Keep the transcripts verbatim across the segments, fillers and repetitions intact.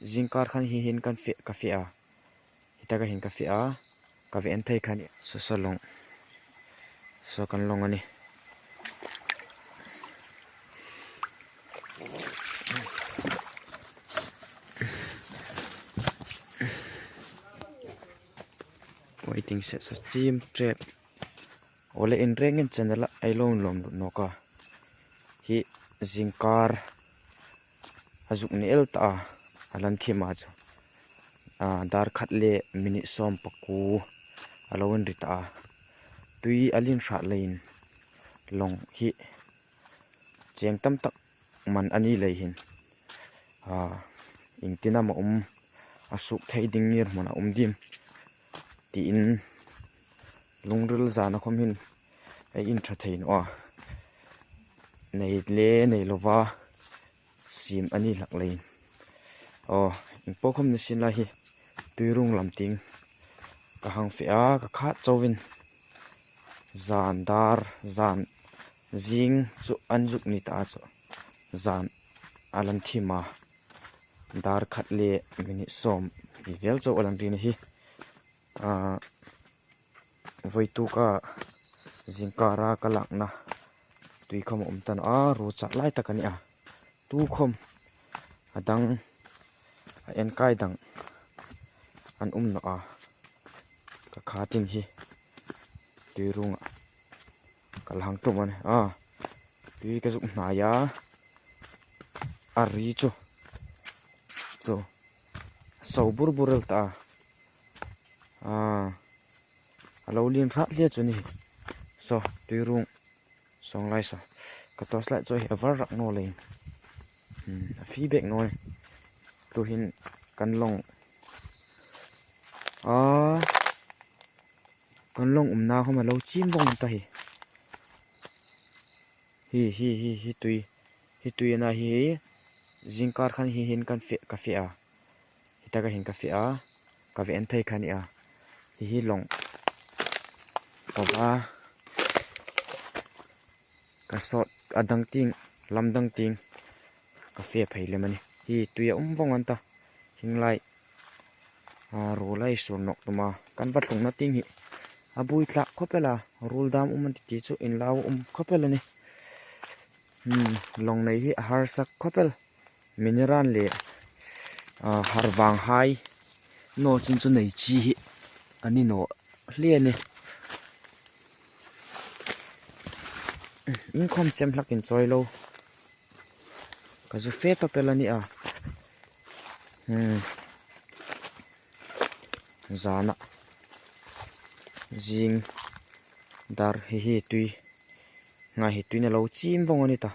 Zingkar khan hi hin kan fe, ka fe a. Hi taka hin ka fe a. Ka ve en thei kha a nih. Saw saw lawng. Saw kan lawng a nih. Waiting shed saw chim ṭep. Awle, inrengin channel-a ei lo lawm lut nawk a. Hi zingkar a zuk ni el ta a, a lan thim a chu. A, dar khat le minute sawm pakuo a lo inri ta a. Tui a lien hrat leiin lawng hi cheng tam tak man a ni lei hin, a, iengtin am a um, a suok thei ding ngirhmun a um dim tiin lungril zana khawm hin ei inṭha thei naw a. Nei le nei lova siem a ni hlak leiin. Aw, ieng po khawm ni sien la hi, Tuirung lam tieng ka hang fe a, ka khat chauin zan dar, zan zing chu an zuk ni ta a chu. Zan a lan thim a, dar khat le minute sawm vel chau a lan ri a hi. A, vawituk a zingkara ka lakna tui khawm a um ta naw a, ruo chak lai tak a ni a. Tu khawm a dang, a en kai dang an um naw a. Ka khatin hi Tuirunga ka la hang tum a nih. A, tui ka zuk hnai a, a ri chu, chu, a so bur bur el ta a. A, a lo lien hrat hle chu ni. Saw, Tuirung. Saw lai saw. Ka torch light chu hi a var rak naw leiin. Hmm, a fie bek naw a nih. Tu hin kan lawng. A, kan lawng umna khawm a lo chim vawng ta hi. Hi, hi, hi, hi tui. Hi tui a na hi. Zingkar khan hi hin kan fe, ka fe a. Hi taka hin ka fe a. Ka ve en thei kha a nih a. Hi hi lawng. Ka va. Ka sawt a dang tieng, lam dang tieng. Ka fe phei lem a nih. Hi tui a um vawng an ta. Hieng lai. A, ruol a sur nawk tum a, kan va tlungna tieng hi a buoi tlak khawp el a, ruol dam um an ti ti chu inlau um khawp el a nih. Hmm, lawng nei hi a harsa khawp el. Mineral le, a, har vang hai naw chin chu nei chi hi a ni naw hle a nih. Inkhawm chem hlakin chawi lo. Ka zu fe tawp el a nih a. Hmm. Zana. Zing dar hi hi tui. Ngai hi tuiin a lo chim vawng a ni ta.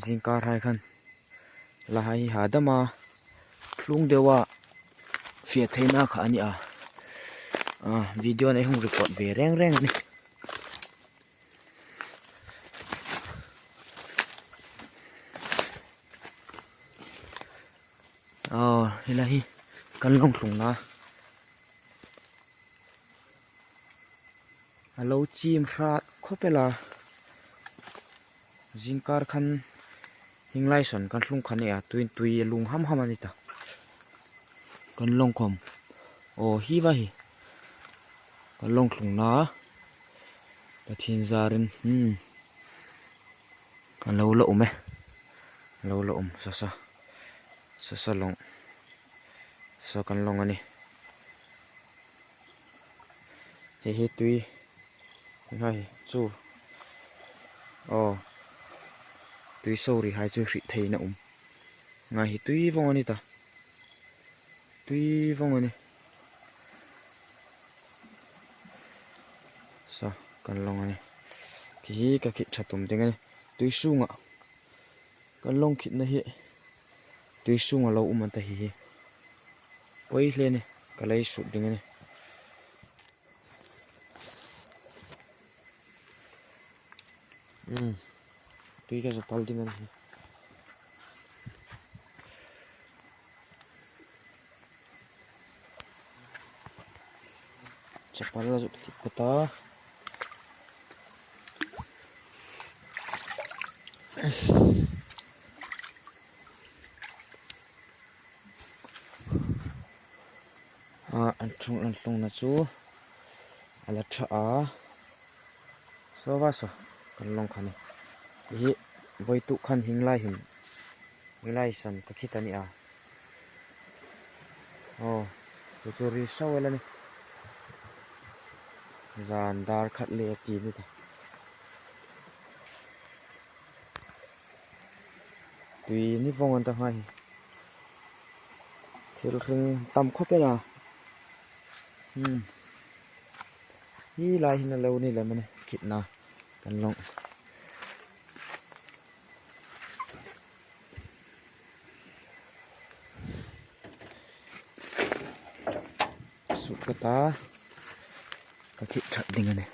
Zingkar hai khan. La hai hi hadam a. Tlung deu a. Fe theina kha a ni a. A, video-in ei hung record ve reng reng a nih. Aw, hi la hi kan lawng tlungna. A lo chim hrat khawp el a. Zingkar khan hieng lai saw kan tlung kha a nih a, tuiin tui a lung ham ham a ni ta. Kan lawng khawm. Aw, hi va hi. Kan lawng tlungna. Pathien zarin, hmm. Kan lo la um e. Lo la um, saw saw. Saw saw lawng. Saw kan lawng a nih. Hi hi tui. Ngai chu. Aw. Tui sawri hai chu hriet theina um. Ngai hi tui vawng a ni ta. Tui vawng a nih. Saw, kan lawng a nih. Khi hi ka khit ṭha tum ding a nih. Tui sunga. Kan lawng khitna hi. Tui sunga lo um an ta hi hi. Poi hle a nih. Ka lei sut ding a nih. Hmm. Tui ka za tal ding a nih. Chapal la zuk tip ka ta. An ṭhung an tlungna chu a la ṭha a. Saw va saw, kan lawng kha ni. Hi voituk khan hieng lai hin, hieng lai san ka khit a ni a. Aw, chu chu ri sau el a nih. Zan dar khat le ti ni ta. Tui ni vawng an ta ngai. Thil hring tam khawp el a. Hmm. Hi lai hin a lo ni lem a nih, khitna kan lawng. Suk ka ta, ka khit ṭhat ding a nih.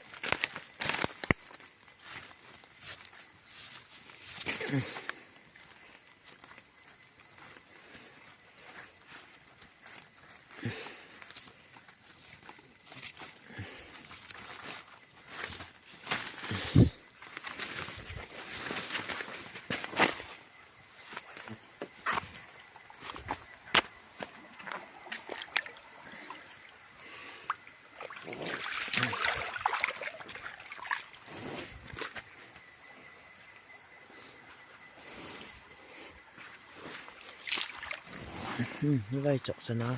Hmm, lai chawk chena.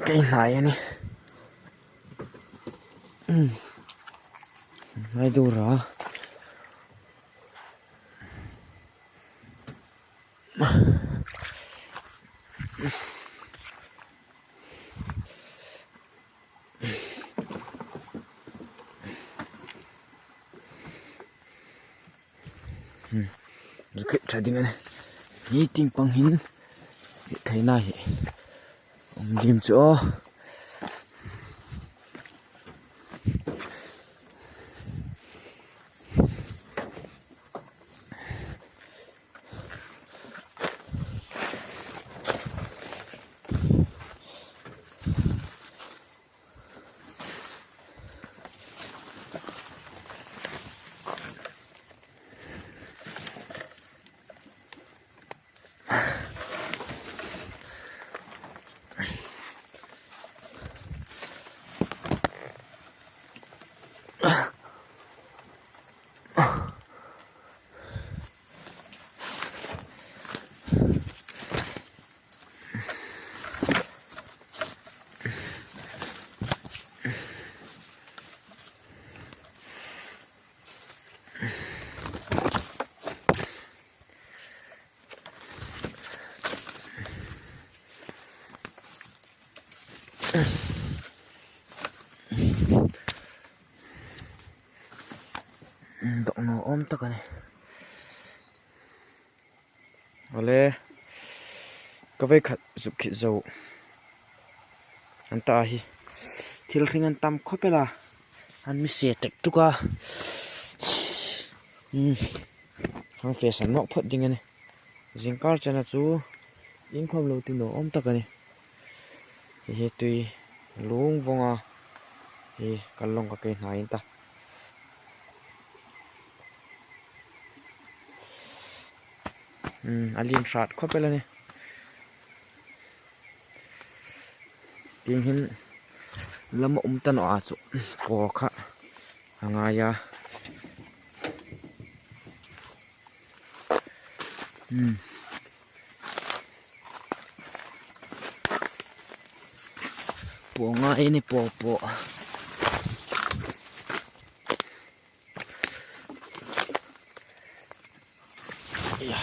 Kei hnai a nih. Hnai dur a. Hmm. Zu khit ṭha ding a nih. Hi tieng pang hin. Hi theina hi. Um dim chu aw. Dawk naw awm tak a nih. Awle, ka vei khat zuk khit zo. An ta hi. Thil hring an tam khawp el a. An mi se tek tuk a. Hmm. Hang fe san nawk phawt ding a nih. Zingkar chena chu inkhawm lo ti naw awm tak a nih. Hi hi tui lung vawng a. Hi kan lawng ka kei hnai in ta. Hmm, a lien hrat khawp el a nih. Tieng hin lam a um ta naw a chu. Kaw kha a ngai a. Hmm. Paw ngai ni paw paw. Ia.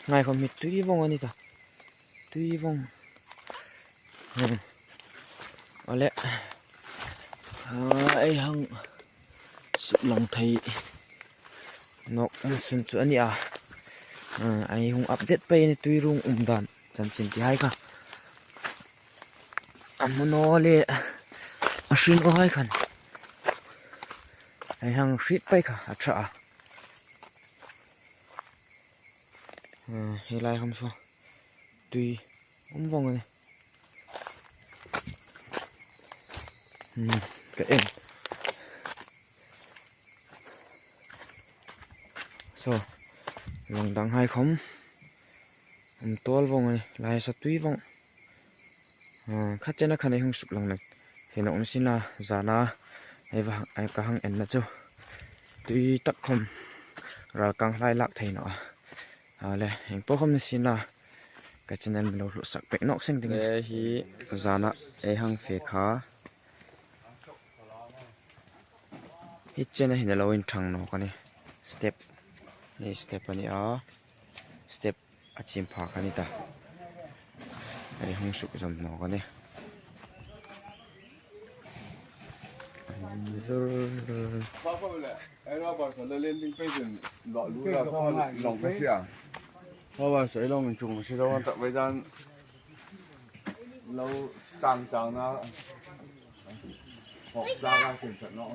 Ngai khawm hi tui vawng a ni ta. Tui vawng. Hmm. Awle. Ah, ei hang suklang thei nawk um sun chu a ni a. Ah, ei hung update pei a nih tui rung um dan chanchin ti hai kha. A hmu naw le. hring a hai khan. Ei hang hriet pei kha a ṭha a. Hmm, hi lai khom saw tui um vong a nih. Hmm, ka en. Saw, lawng dang hai khom um tawl vong a nih, lai saw tui vong. Ah, kha chena khan ei hung suk lang nawk. Hi nawk ni sien a, zana ei va, ei ka hang enna chu tui tak khom ral kang hlai lak thei naw a. A le, ieng po khom ni sien a, ka channel mi lo hlusak pek nawk seng ding. Le hi zana ei hang fe kha. Hi chena hin a lo inṭhang nawk a nih. Step. Hi step a nih a. Step a chim phak a ni ta. Ei hung suk zawm nawk a nih. Ei rubber saw le landing page in lo lu la, saw long ka sia. Rubber saw ei long in chung si lo an tak bai dan lo chang chang na. Hok ta ka sin chat no.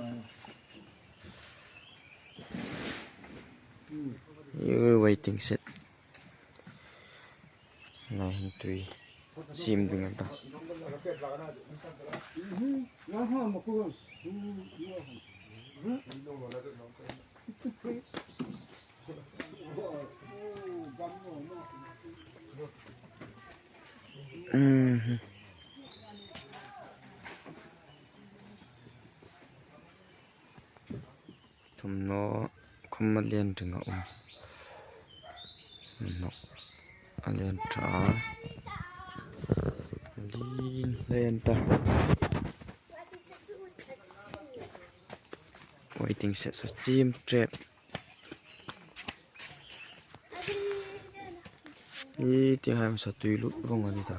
You're waiting set. Nai hin tui sim ding an ta. Mhm. Thumnaw khom a lian ring a um. Nawk a lian ṭha. A lien hlen ta. Waiting shed saw chim ṭep. Hi ti hai masa tui lut vong a ni ta.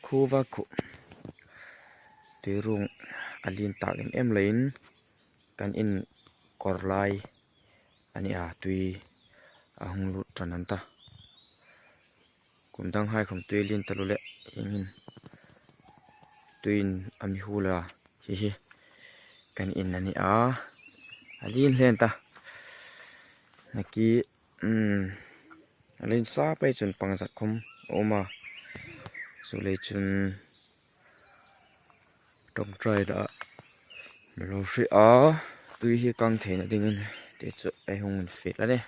Khuva khu. Tui rung a lien tak em em leiin kan in kawr lai a ni a, tui a hung lut ṭan an ta. Kum dang hai khom tui lien taluo le, hieng hin tuiin a mi hul a, hi hi kan in a ni a, a lien hlen ta. Naki, um, a lien sa pei chun pangzat khom a um a, chuleiin chun ṭawngṭai dah mi lo hrie a, tui hi kang theina dingin ti chu ei hung fe a nih.